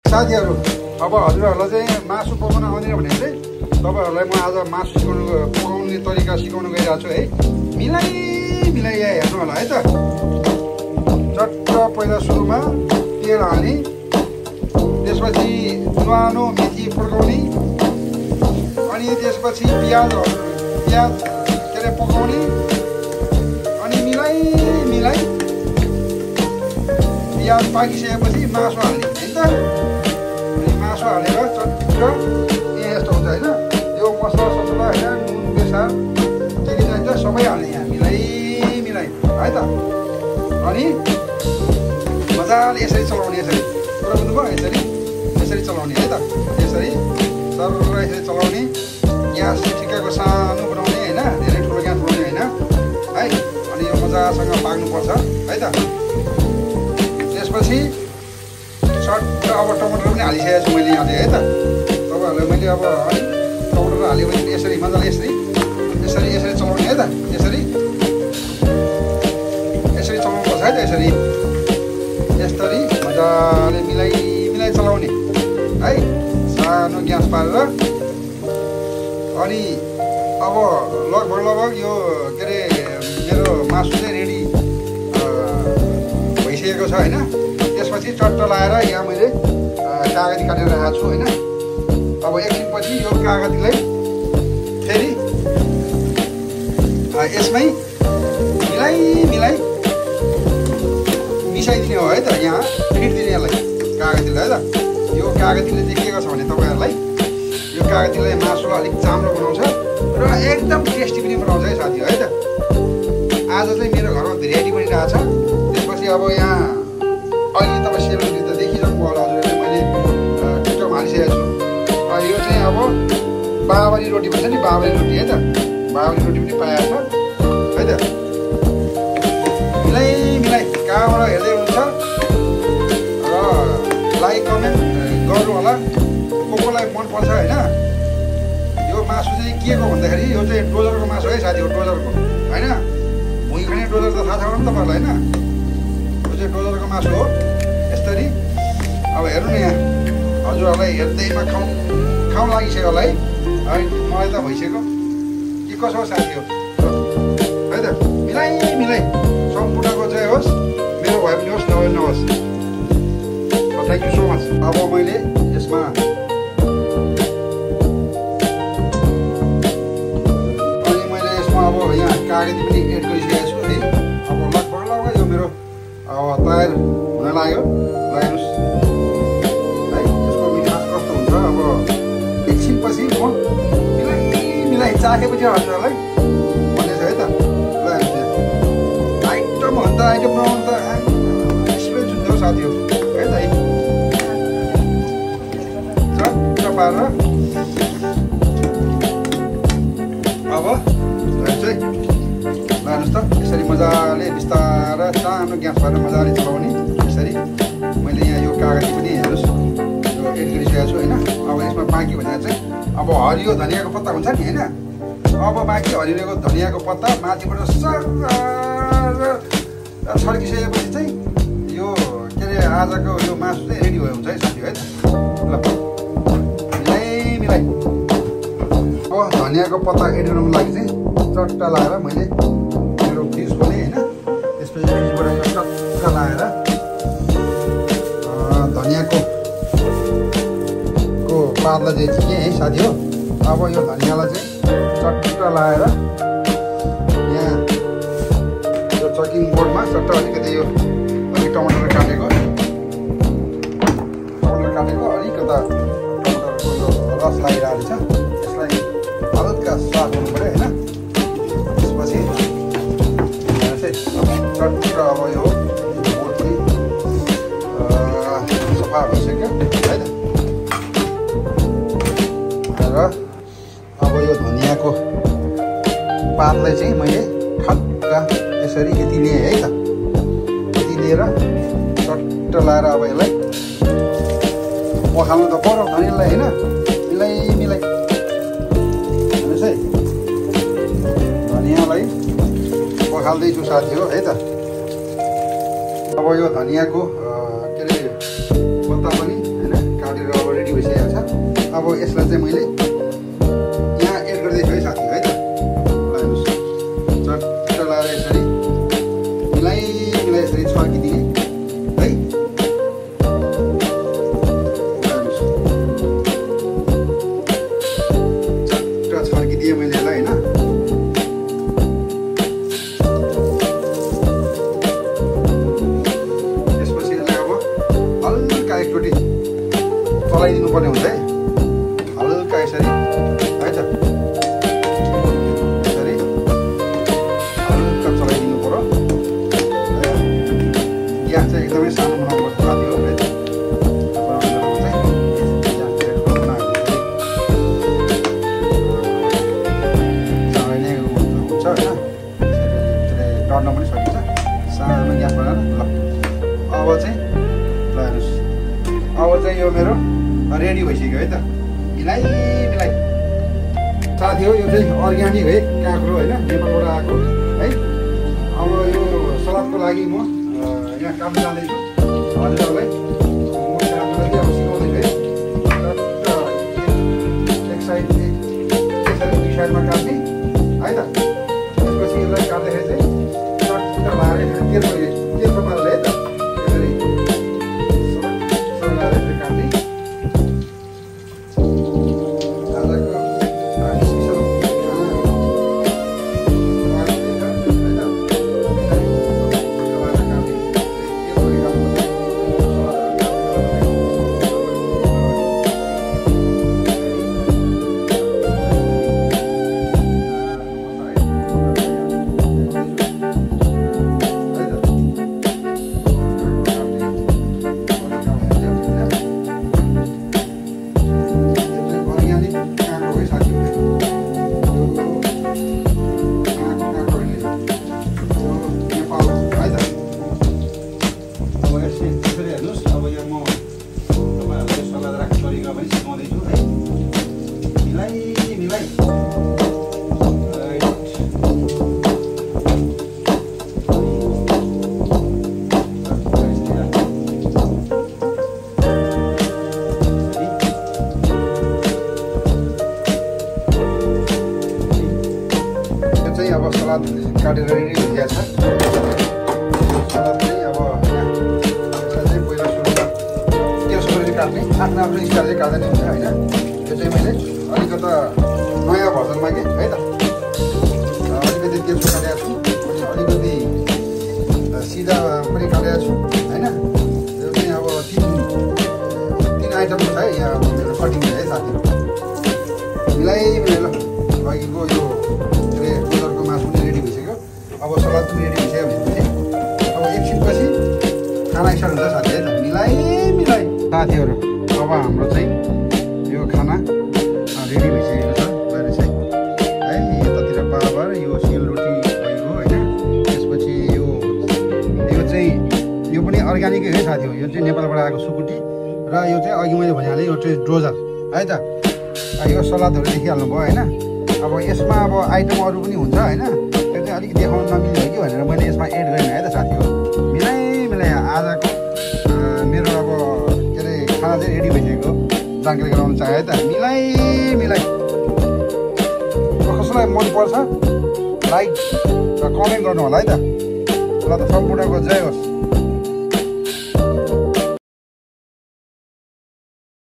साथीहरू अब हजुरहरूलाई चाहिँ मासु पकाउन आउँदैन भने चाहिँ तपाईँहरूलाई म आज मासु पकाउने तरिका सिकाउन गइरहेको छु है। मिलाई यहाँ हेर्नु होला है त। चट्ट पहिला सुरुमा तेल हाल्ने, त्यसपछि न्वानो मेथी पड्काउने, अनि त्यसपछि प्याज के अरे पकाउने, अनि मिलाई प्याज पाकिसकेपछि मासु हाल्ने होइन त। अनि मासु हालेर चट्ट यस्तो हुन्छ होइन। यो मसला ससला होइन, नुन बेसार के चाहिन्छ सबै हाल्ने यहाँ मिलाई है त। अनि मजाले यसरी चलाउने, यसरी पुरा बुझ्नुभयो, यसरी चलाउने है त। यसरी सरर यसरी चलाउने, ग्यास ठिक्कको सानो बनाउने होइन, धेरै ठुलो ग्यास बनाउने होइन है। अनि यो मजासँग पाक्नुपर्छ है त। त्यसपछि सट्ट अब टमाटर पनि हालिसकेको छु मैले यहाँ है त। तपाईँहरूलाई मैले अब टमाटर हाल्यो भने यसरी मजाले यसरी चलाउने है त। यसरी चलाउनुपर्छ है त। यसरी मजाले मिलाई चलाउने है, सानो ग्यास पारेर। अनि अब लगभग यो के अरे मेरो मासु चाहिँ रेडी भइसकेको छ होइन। त्यसपछि चट्ट लाएर यहाँ मैले कागती काटेर राखेको छु होइन। अब एकछिनपछि यो कागतीलाई फेरि यसमै मिलाई मिसाइदिने हो है त। यहाँ फिटिदिने यसलाई कागतीलाई है त। यो कागतीले चाहिँ के गर्छ भने तपाईँहरूलाई यो कागतीले मासु अलिक चाम्रो बनाउँछ र एकदम टेस्टी पनि बनाउँछ है साथी है त। आज चाहिँ मेरो घरमा बिरयानी बनिरहेको छ। त्यसपछि अब यहाँ अहिले तपाईँ सेलरोटी त देखिसक्नु होला हजुरहरूले, मैले टिकटकमा हालिसकेको छु। यो चाहिँ अब बाबरी रोटी भन्छ नि, बाबरी रोटी है त। बाबरी रोटी पनि पाएको छ है त। मिलाई कहाँबाट हेर्दै हुनुहुन्छ र लाइक कमेन्ट गर्नु होला। कोलाई मनपर्छ होइन। यो मासु चाहिँ के को भन्दाखेरि यो चाहिँ डोजरको मासु है साथी हो, डोजरको होइन। भुइँ खाने डोजर त थाहा छ होला नि तपाईँहरूलाई होइन। यो चाहिँ डोजरको मासु हो। यसरी अब हेर्नु न यहाँ हजुरहरूलाई हेर्दैमा खाउँ लागिसक्यो होला है। मलाई त भइसक्यो के कसो हो साथी हो है त। मिलाई सम्पूर्णको जय होस्, मेरो भए पनि होस् नभए नहोस्। Thank you so much. अब मैले यसमा अब यहाँ कागती पनि एड गरिसकेको छु है। अब लगभग यो मेरो तयार हुन लाग्यो। हेर्नुहोस् है यसको मिठास कस्तो हुन्छ। अब एकछिनपछि म मिलाई चाखेपछि हजुरहरूलाई भन्नेछ है त। ल हेर्नुहोस् आइटम भन्दा आइटम बनाउनु त एक्सपिरियन्स हुन्छ साथी हो है त। चट्ट पारेर अब हेर्नुहोस् त यसरी मजाले बिस्तारै सानो ग्यास पारेर मजाले चलाउने। यसरी मैले यहाँ यो कागती पनि हेर्नुहोस् यो एड गरिसकेको छु होइन। अब यसमा बाँकी भनेर चाहिँ अब हरियो धनियाँको पत्ता हुन्छ नि होइन। अब बाँकी हरियोको धनियाँको पत्ता माथिबाट छर्किसकेपछि चाहिँ यो के अरे आजको यो मासु चाहिँ रेडी भयो हुन्छ है साथी है त। ल मिलाई अब धनियाँको पत्ता एड गर्नुको लागि चाहिँ चट्टा लाएर मैले मेरो फ्रिज खोलेँ होइन। त्यसपछि फ्रिजबाट यो चट्टा लाएर धनियाँको पातलाई चाहिँ थिएँ है साथी हो। अब यो धनियाँलाई चाहिँ चट्टा लाएर यहाँ यो चकिङ बोर्डमा चट्टा अलिकति यो अलिक टमाटर काटेको अलिकता टमाटरको यो रस लागिरहेको छ। यसलाई हल्का स्वाद हुनु पऱ्यो होइन। त्यसपछि चट्ट अब यो बोर्ड पनि सफा भइसक्यो है त। र अब यो धनियाँको पातलाई चाहिँ मैले ठक्क यसरी यति लिएँ है त। यति लिएर चट्ट लाएर अब यसलाई पखाल्नु त पर्यो धनियाँलाई होइन। मिलाई हेर्नुहोस् है धनियाँलाई पखाल्दैछु साथी हो है त। अब यो धनियाँको के अरे पत्ता पनि होइन अब यसलाई चाहिँ मैले यहाँ एड गर्दैछु है साथी है त। चट्ट लगाएर यसरी मिलाइ यसरी छर्किदिएँ है। चट्ट छर्किदिएँ मैले यसलाई होइन। त्यसपछि यसलाई अब हल्का एकचोटि चलाइदिनु पर्ने हुन्छ है, हल्का यसरी है त। यसरी हल्का चलाइदिनु पर्यो। ग्यास चाहिँ एकदमै सानो बनाउनुपर्छ साथी हो है त। चलाइने हुन्छ होइन, टर्न पनि सकिन्छ। सानो ग्यास बनाएर ल अब चाहिँ ल हेर्नुहोस्, अब चाहिँ यो मेरो रेडी भइसक्यो है त। मिलाइ साथी हो, यो चाहिँ अर्ग्यानिक है काँक्रो होइन, नेपालबाट आएको है। अब यो सलादको लागि म यहाँ काट्न जाँदैछु हजुरहरूलाई। म काट्नलाई अब सिकाउँदैछु है। एक साइड यसरी दुई साइडमा काट्ने है त। त्यसपछि यसलाई काट्दाखेरि चाहिँ चट्ट लगाएर तेलको पाराले है त। यसरी लगाएर यसरी काट्ने। अब सलाद काटेर रेडी भइदिएको छ। सलाद चाहिँ अब यसलाई चाहिँ पहिला सुरुमा त्यसरी काट्ने, आफ्नो आफ्नो स्टाइलले काट्दा नि हुन्छ होइन। यो चाहिँ मैले अलिकता नयाँ भर्जनमा के है त। अलिकति तेलको काटेको छु, अनि अलिकति सिधा पनि काटेको छु होइन। यो चाहिँ अब तिन आइटमको छ है यहाँ मेरो कटिङ है साथीहरू। मिलाइ ल अघिको यो मासु पनि रेडी भइसक्यो। अब सलाद पनि रेडी भइसक्यो भनेपछि अब एकछिनपछि खाना स्टार्ट हुन्छ साथी है त। मिलाइ साथीहरू अब हाम्रो चाहिँ यो खाना रेडी भइसकेको छ रहेछ है। यतातिर बराबर यो सेलरोटी भइगयो होइन। त्यसपछि यो चाहिँ यो पनि अर्ग्यानिकै है साथी हो। यो चाहिँ नेपालबाट आएको सुकुटी र यो चाहिँ अघि मैले भनिहालेँ यो चाहिँ ड्रोजर है त। यो सलादहरू देखिहाल्नु भयो होइन। अब यसमा अब आइटम अरू पनि हुन्छ होइन, त्यो चाहिँ अलिक देखाउन नमिल्ने हो कि भनेर मैले यसमा एड गरेँ है त साथी हो। मिलाइ आजको मेरो अब के अरे खाना चाहिँ रेडी भइसकेको जानकारी गराउन चाहेँ है त। मिलाइ कसैलाई मनपर्छ लाइक र कमेन्ट गर्नु होला है त। ल त सम्पूर्णको जय होस्।